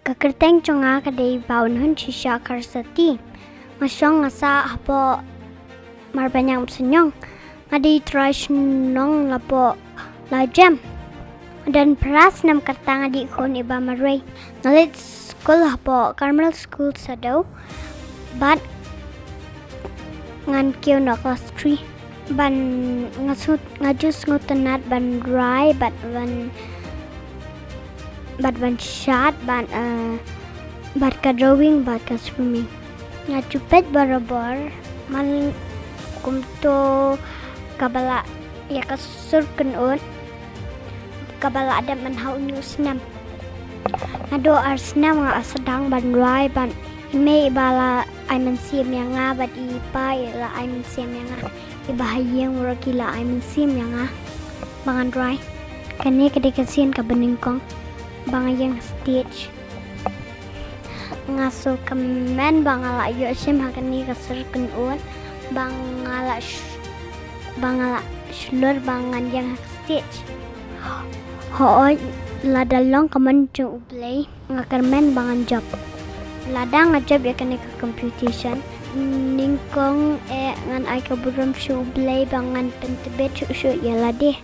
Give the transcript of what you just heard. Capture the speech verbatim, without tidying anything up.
Ka kyrteng jong nga ka dei ba un hun shisha Kharsati. Nga shong nga sah hapoh Marbaniang Synniang. Nga dei trai shnong hapoh Lajem. Don phra snem kata nga dei khun iba marwei. Nga leit skul hapoh Carmel School Saddew. Bad ngan kiew noh klas three. Ban nga sngewt nga ju sngewtynnat ban rai bad ban bad ban shad bad eh, bad ka drawing bad ka swimming. Nga ju peit barabor man kumto kaba la ïa ka sur kynnoh kaba la dep man ha u snem. Nga dei ar snem nga sdang ban rai ban i mei iba la ai mynsiem ïa nga bad i pa i la ai mynsiem ïa nga. Iba ha ïing ruh ki la ai mynsiem ïa nga ba ngan rai. Kane ka dei ka sien kaba nyngkong ba nga ïeng stage. Nga sngewkmen ba nga la ïoh shim ha kane ka sur kynnoh ba nga la ba nga la shlur ba ngan ïeng ha stage. Hooid, lada long ka mon jong U Blei nga kyrmen ba ngan jop. Lada nga jop ïa kane ka competition nyngkong eh ngan ai ka burom sha U Blei ba ngan pyntbit shuh shuh ïa lade.